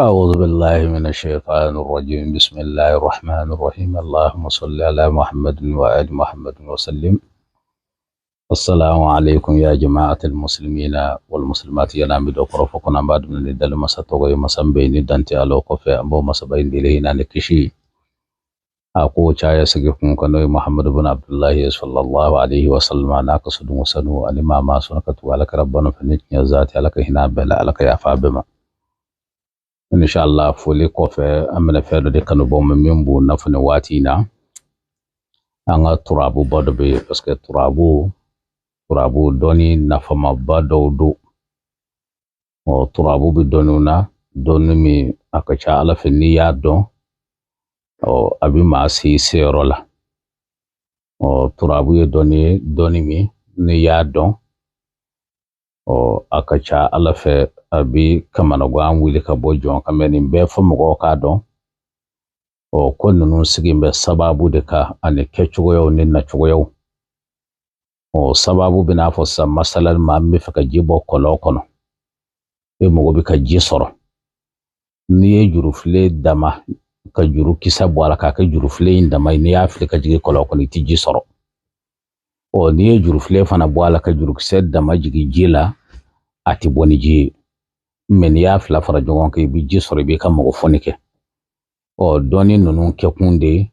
أعوذ بالله من الشيطان الرجيم. بسم الله الرحمن الرحيم. اللهم صل على محمد وآل محمد وسلم. السلام عليكم يا جماعة المسلمين والمسلمات. يا نامي دو كرو فكنا بعد من دل مسا توغي مسام بيني دانتي على كوفي أمبو مسا بين دي لهنا نكشي أقو چايا سجي كون كنوي محمد بن عبد الله صلى الله عليه وسلم ناقص مسنو أني ما ما سنكت ولك ربنا فنيت ذاتي على هنا بلا على يا فابما. Inshallah foli kɔfɛ, an bɛna fɛn dɔ de kanu bɔ min b'o nafa nin waati in na. An ka turabuba dɔ bɛ yen, parce que turabu dɔnni nafamaba dɔw don. Ɔ turabu bɛ dɔnniw na, dɔnni min a ka ca Ala fɛ, n'i y'a dɔn, ɔ a bɛ maa se i seyɔrɔ la. Ɔ turabu ye dɔnni ye, dɔnni min n'i y'a dɔn, ɔ a ka ca Ala fɛ, a bɛ kamanagan wuli ka bɔ jɔn kan. Mɛ nin bɛɛ fɔ mɔgɔw k'a dɔn, ɔ ko ninnu sigi bɛ sababu de kan ani kɛcogoyaw ni nacogoyaw. Ɔ sababu bɛ n'a fɔ sisan, masalan, maa min bɛ fɛ ka ji bɔ kɔlɔn kɔnɔ, e mago bɛ ka ji sɔrɔ, n'i ye jurufilen dama ka juru kisɛ bɔ a la k'a kɛ jurufilen in dama ye, n'i y'a fili ka jigin kɔlɔn kɔnɔ, i tɛ ji sɔrɔ. Ɔ n'i ye jurufilen fana bɔ a la ka jurukisɛ dama jigin ji la, a tɛ bɔ ni ji ye. Mɛ n'i y'a fila fara ɲɔgɔn kan, i bɛ ji sɔrɔ, i b'i ka mago fɔni kɛ. Ɔ dɔnni ninnu kɛkun de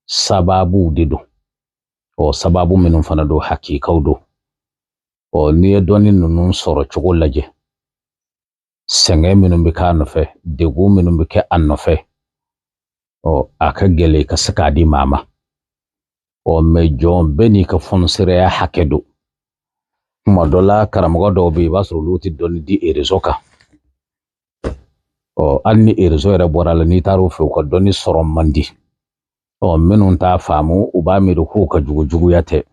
sababuw de don. Ɔ sababu minnu fana don, hakikaw don. Ɔ n'i ye dɔnni ninnu sɔrɔ cogo lajɛ, sɛgɛn minnu bɛ k'a nɔfɛ, degun minnu bɛ kɛ a nɔfɛ, ɔ a ka gɛlɛn i ka se k'a di maa ma. Ɔ mɛ jɔn bɛɛ n'i ka fɔnsereya hakɛ don. Kuma dɔ la, karamɔgɔ dɔw bɛ yen, i b'a sɔrɔ olu tɛ dɔnni di erezo kan. Ɔ hali ni erezo yɛrɛ bɔra a la, n'i taara u fɛ, u ka dɔnni sɔrɔ man di. Ɔ minnu t'a faamu, u b'a miiri k'u ka jugu, juguya tɛ,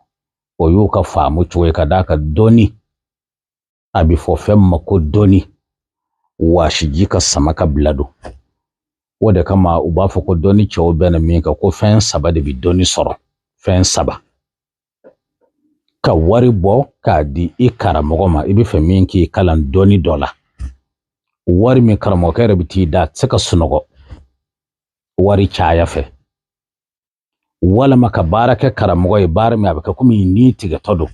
o y'u ka faamu cogo ye. Ka d'a kan dɔnni, a bɛ fɔ fɛn min ma ko dɔnni, wɔsiji ka sama ka bila don. O de kama u b'a fɔ ko dɔnni cɛw bɛnna min kan, ko fɛn saba de bɛ dɔnni sɔrɔ. Fɛn saba: ka wari bɔ k'a di i karamɔgɔ ma, i bɛ fɛ min k'i kalan dɔnni dɔ la, wari min karamɔgɔkɛ yɛrɛ bɛ t'i da, a tɛ se ka sunɔgɔ wari caya fɛ, walama ka baara kɛ karamɔgɔ ye, baara min a bɛ kɛ komi ni tigɛtɔ don,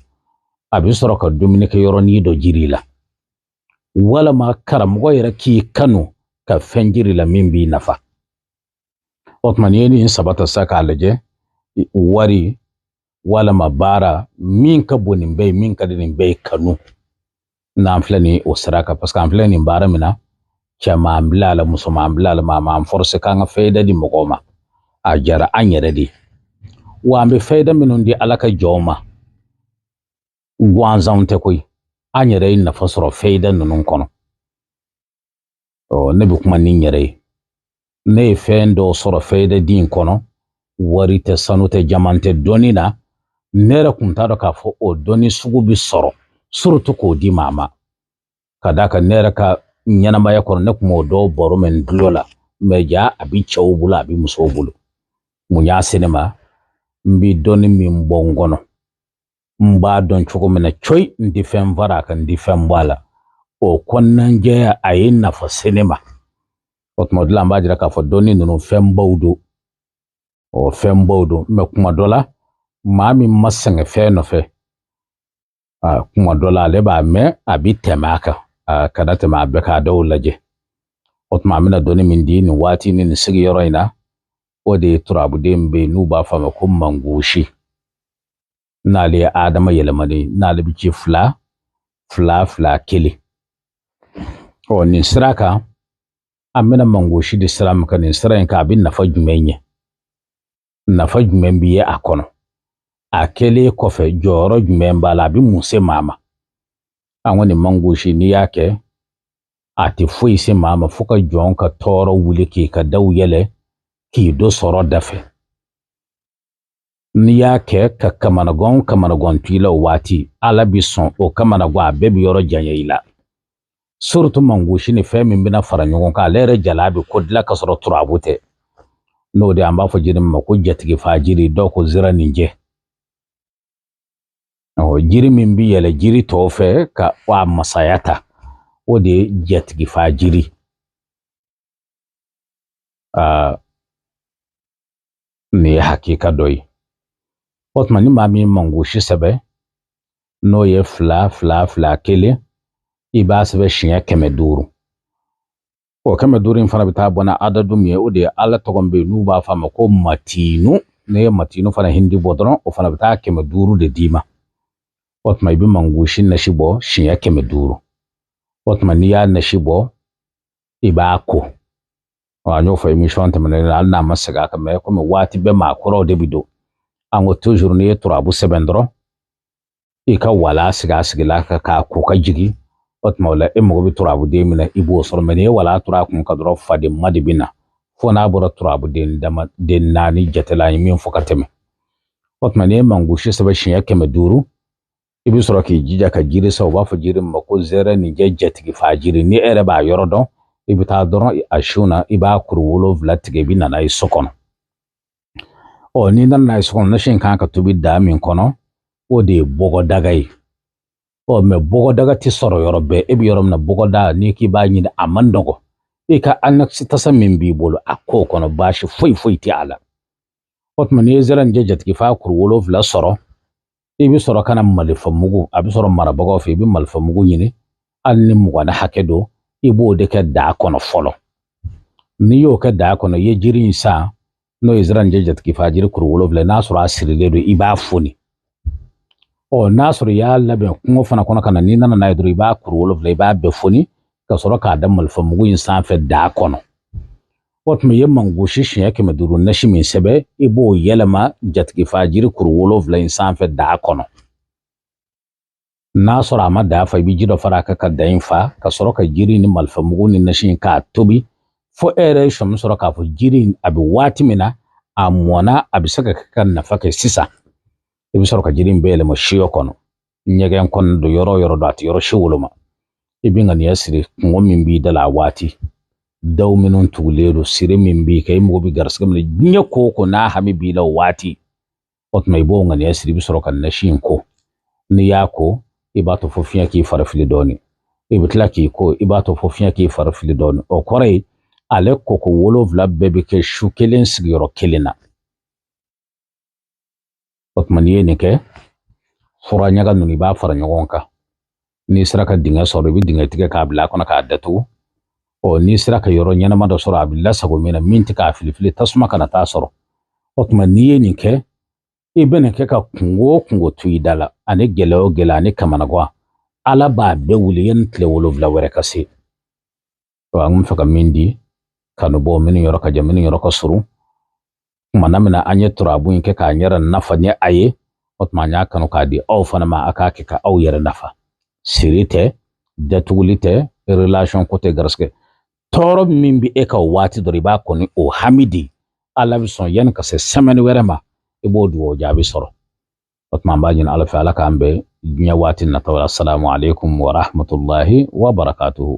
a bɛ sɔrɔ ka dumuni kɛ yɔrɔnin dɔ jiri la, walama karamɔgɔ yɛrɛ k'i kanu ka fɛn jiri la min b'i nafa. O tuma n'i ye nin saba ta sisan k'a lajɛ, wari walama baara, min ka bon nin bɛɛ ye, min ka di nin bɛɛ ye, kanu. N'an filɛ nin o sira kan, parce que an filɛ nin baara min na, cɛ m'an bila a la, muso m'an bila a la, maa m'an forcé k'an ka fayida di mɔgɔw ma, a jara an yɛrɛ de ye. Wa an bɛ fayida minnu di Ala ka jɔnw ma, gansanw tɛ koyi, an yɛrɛ ye nafa sɔrɔ fayida ninnu kɔnɔ. Ɔ ne bɛ kuma ni n yɛrɛ ye, ne ye fɛn dɔw sɔrɔ fayida di in kɔnɔ, wari tɛ, sanu tɛ, jaman tɛ, dɔnni na, ne yɛrɛ kun t'a dɔn k'a fɔ o dɔnni sugu bɛ sɔrɔ, surtout k'o di maa ma. Ka d'a kan ne yɛrɛ ka ɲɛnamaya kɔnɔ, ne kun b'o dɔw baro mɛn n tulo la, mɛ ja a bi cɛw bolo, a bi musow bolo. Mun y'a se ne ma? N bi dɔnni min bɔ n kɔnɔ, n b'a dɔn cogo min na coyi, n tɛ fɛn fara a kan, n tɛ fɛn bɔ a la. O kɔnɔnajɛya, a ye nafa se ne ma. O tuma dɔ la, an b'a jira k'a fɔ dɔnni ninnu fɛnbaw don. Ɔ fɛnbaw don, mɛ kuma dɔ la, maa min ma sɛgɛn fɛn nɔfɛ, kuma dɔ la ale b'a mɛn, a bi tɛmɛ a kan, a kana tɛmɛ a bɛɛ k'a dɔw lajɛ. O tuma an bɛna dɔnni min di nin waati ni nin sigiyɔrɔ in na, o de ye turabuden bɛ yen n'u b'a fɔ a ma ko mangosi, n'ale ye adama yɛlɛmani, n'ale bɛ ci 2 2 2 1. Ɔ nin sira kan, an bɛna mangosi di sira min kan, nin sira in kan, a bɛ nafa jumɛn ɲɛ, nafa jumɛn bɛ ye a kɔnɔ, a kɛlen kɔfɛ jɔyɔrɔ jumɛn b'a la, a bɛ mun se maa ma? An ko nin mangosi, n'i y'a kɛ, a tɛ foyi se maa ma fo ka jɔn ka tɔɔrɔ wuli k'i ka daw yɛlɛ, k'i dɔ sɔrɔ da fɛ. N'i y'a kɛ ka kamanagan kamanagan to i la, o waati Ala bi sɔn o kamanagan, a bɛɛ bi yɔrɔ janya i la. Surtout mangosi ni fɛn min bɛna fara ɲɔgɔn kan, ale yɛrɛ jala bɛ ko dilan ka sɔrɔ turabu tɛ. N'o de an b'a fɔ jiri min ma ko jatigi fa jiri, dɔw ko zira nin jɛ. Ɔ jiri min bɛ yɛlɛ jiri tɔw fɛ ka a masaya ta, o de ye jatigi fa jiri. Aa, nin ye hakika dɔ ye. O tuma ni maa min mangosi sɛbɛn, n'o ye 2 2 2 1, i b'a sɛbɛn siɲɛ 500. O 500 in fana bɛ taa bɔ ni adadu min ye, o de ye Ala tɔgɔ min bɛ yen n'u b'a fɔ a ma ko matinu. N'i ye matinu fana hindi bɔ dɔrɔn, o fana bɛ taa 500 de d'i ma. O tuma i bɛ mangosi nasi bɔ siɲɛ 500. O tuma n'i y'a nasi bɔ, i b'a ko. An y'o fɔ émission tɛmɛnen na, hali n'a ma segin a kan, mɛ komi waati bɛɛ maa kɔrɔw de bi don. An ko toujours, n'i ye turabu sɛbɛn dɔrɔn, i ka wala sigi a sigila kan k'a ko ka jigin. O tuma o la, e mago bɛ turabuden min na, i b'o sɔrɔ. Mɛ n'i ye wala turu a kun kan dɔrɔn, faden ma de bɛ na, fo n'a bɔra turabuden dama den 4 jate la, an ye min fɔ ka tɛmɛ. O tuma n'i ye mangosi sɛbɛn siɲɛ 500, i bɛ sɔrɔ k'i jija ka jiri san. U b'a fɔ jiri min ma ko zɛrɛninjɛ jatigi fa jiri. Ni e yɛrɛ b'a yɔrɔ dɔn, i bɛ taa dɔrɔn a sun na, i b'a kuru 7 tigɛ, i bɛ na n'a ye so kɔnɔ. Ɔ, n'i nana n'a ye so kɔnɔ, nasi in kan ka tobi daa min kɔnɔ, o de ye bɔgɔdaga ye. Ɔ, mɛ bɔgɔdaga tɛ sɔrɔ yɔrɔ bɛɛ. E bɛ yɔrɔ min na, bɔgɔda, n'i k'i b'a ɲini, a man nɔgɔ. I ka anɛkisi tasa min b'i bolo, a k'o kɔnɔ, baasi foyi foyi tɛ a la. O tuma n'i ye zɛrɛninjɛ jatigi fa kuru 7 sɔrɔ, i bɛ sɔrɔ ka na malifa mugu, a bɛ sɔrɔ marabagaw fɛ. I bɛ malifa mugu ɲini, hali ni 20 hakɛ don, i b'o de kɛ daa kɔnɔ fɔlɔ. N'i y'o kɛ daa kɔnɔ, i ye jiri in san, n'o ye zɛrɛninjɛ jatigi fa jiri kuru 7, n'a sɔrɔ a sirilen don, i b'a foni. Ɔ, n'a sɔrɔ i y'a labɛn kungo fana kɔnɔ ka na, n'i nana n'a ye dɔrɔn, i b'a kuru 7, i b'a bɛɛ foni ka sɔrɔ k'a da malifa mugu in sanfɛ daa kɔnɔ. O tuma i ye mangosi siɲɛ 500 nasi min sɛbɛn, i b'o yɛlɛma jatigi fa jiri kuru 7 in sanfɛ daa kɔnɔ. N'a sɔrɔ a ma daa fa, i bɛ ji dɔ fara a kan ka da in fa, ka sɔrɔ ka jiri ni malifa mugu ni nasi in k'a tobi, fo e yɛrɛ ye sɔmi sɔrɔ k'a fɔ jiri in a bɛ waati min na, a mɔnna, a bɛ se ka kɛ ka nafa kɛ sisan. I bɛ sɔrɔ ka jiri in bɛɛ yɛlɛma siyɔ kɔnɔ, ɲɛgɛn kɔnɔ don, yɔrɔ o yɔrɔ don, a tɛ yɔrɔ si woloma. I bɛ ŋaniya siri kungo min b'i da la a waati, daw minnu tugulen don, siri min b'i kɛ, i mago bɛ garisɛgɛ min na, diɲɛ ko o ko n'a hami b'i la o waati, o tuma i b'o ŋaniya siri. I bɛ sɔrɔ ka nasi in ko. N'i y'a ko, i b'a to fo fiɲɛ k'i fari fili dɔɔnin. I bɛ tila k'i ko, i b'a to fo fiɲɛ k'i fari fili dɔɔnin. O kɔrɔ ye, ale koko 7 bɛɛ bɛ kɛ su kelen sigiyɔrɔ kelen na. O tuma n'i ye nin kɛ, fura ɲaga ninnu, i b'a fara ɲɔgɔn kan. N'i sera ka dingɛ sɔrɔ, i bɛ dingɛ tigɛ k'a bila a kɔnɔ k'a datugu. Ɔ, n'i sera ka yɔrɔ ɲɛnama dɔ sɔrɔ, a bɛ lasago min na, min tɛ k'a filifili, tasuma kana taa sɔrɔ. O tuma n'i ye nin kɛ, i bɛ nin kɛ ka kungo o kungo to i da la, ani gɛlɛya o gɛlɛya, ani kamanagan, Ala b'a bɛɛ wuli yanni tile 7 wɛrɛ ka se. Ɔ, an bɛ fɛ ka min di kanubɔ minnu yɔrɔ ka jan, minnu yɔrɔ ka surun, kuma na min na an ye turabu in kɛ k'an yɛrɛ nafa ni a ye, o tuma an y'a kanu k'a di aw fana ma, a k'a kɛ ka aw yɛrɛ nafa. Siri tɛ, datuguli tɛ, relation ko tɛ, garisɛgɛ tɔɔrɔ min bɛ e ka o waati dɔrɔn, i b'a kɔni o hami di, Ala bɛ sɔn yanni ka se semaine wɛrɛ ma, i b'o dugawu jaabi sɔrɔ. O tuma an b'a ɲini Ala fɛ, Ala k'an bɛn diɲɛ waati nataw la. Assalamu alaikum wa rahmatullahi wa barakatuhu.